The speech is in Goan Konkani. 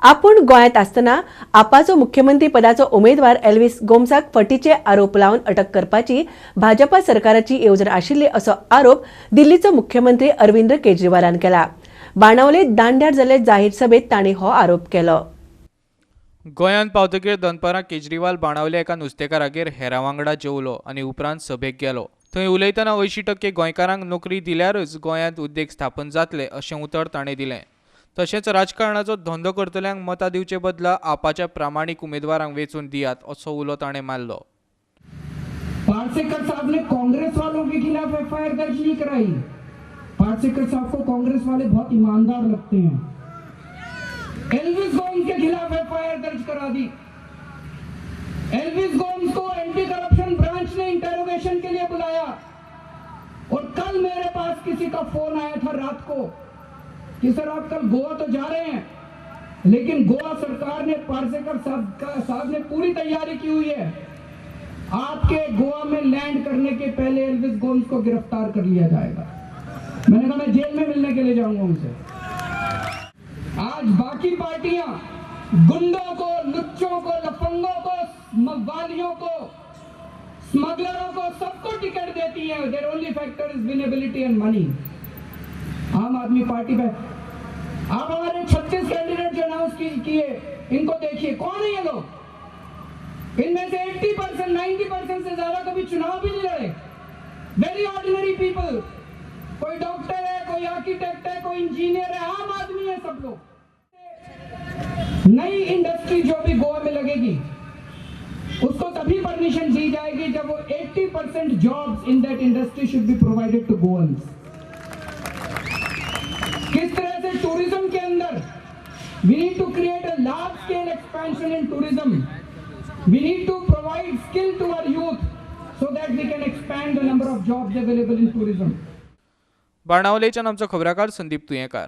आपूण गोंयांत आसतना आपाचो मुख्यमंत्री पदाचो उमेदवार एल्विस गोम्साक फटीचे आरोप लावन अटक करपाची भाजपा सरकाराची येवजण आशिल्ली असो आरोप दिल्लीचो मुख्यमंत्री अरविंद केजरीवालान केला. बाणावले दांड्यार जाल्ले जाहीर सभेत तांणी हो आरोप केलो. गोंयांत पावतकीर दनपारां केजरीवाल बाणावले एका नुस्तेकारागेर हेरां वांगडा जेवलो आनी उपरांत सभेक गेलो. थंय उलयतना 80% गोंयकारांक नोकरी दिल्यारच गोंयांत उद्देग स्थापन जातले अशें उतर ताणें दिलें. तशेंच राजकारणाचो धंदो करतल्यांक मतां दिवचे बदला आपाच्या प्रामाणीक उमेदवारांक वेंचून दियात असो उलो ताणें मारलो. पार्सेकर साहब ने कांग्रेस वालों के खिलाफ एफआईआर दर्ज नहीं कराई. पार्सेकर साहब को कांग्रेस वाले बहुत ईमानदार लगते हैं. एल्विस गोम्स के खिलाफ एफआईआर दर्ज करा दी. एल्विस गोम्स को एंटी करप्शन ब्रांच ने इंटेरोगेशन के लिए बुलाया और कल मेरे पास किसी का फोन आया था रात को कि सर आप कल गोवा तो जा रहे हैं, लेकिन गोवा सरकार ने पार्सेकर साहब ने पूरी तैयारी की हुई है, आपके गोवा में लैंड करने के पहले एल्विस गोम्स को गिरफ्तार कर लिया जाएगा. मैंने कहा मैं जेल में मिलने के लिए जाऊंगा उनसे. आज बाकी पार्टियां गुंडों को, लुच्चों को, लफंगों को, मवालियों को, स्मगलरों को, सबको टिकट देती हैं. Their only factor is winnability and money. Aam Aadmi party pay आप हमारे 36 कैंडिडेट जो अनाउंस किए, इनको देखिए कौन है ये लोग. इनमें से 80% 90% से ज्यादा कभी चुनाव भी नहीं लड़े. Very ordinary people. कोई डॉक्टर है, कोई आर्किटेक्ट है, कोई इंजीनियर है, आम आदमी है सब लोग. नई इंडस्ट्री जो भी गोवा में लगेगी उसको तभी परमिशन दी जाएगी जब वो 80% jobs in that industry should be provided to Goans. किस तरह से टूरिज्म के अंदर we need to create a large scale expansion in tourism. We need to provide skill to our youth so that we can expand the number of jobs available in tourism. बाणावलेच्यान आमचो खबराकार संदीप तुयेंकार.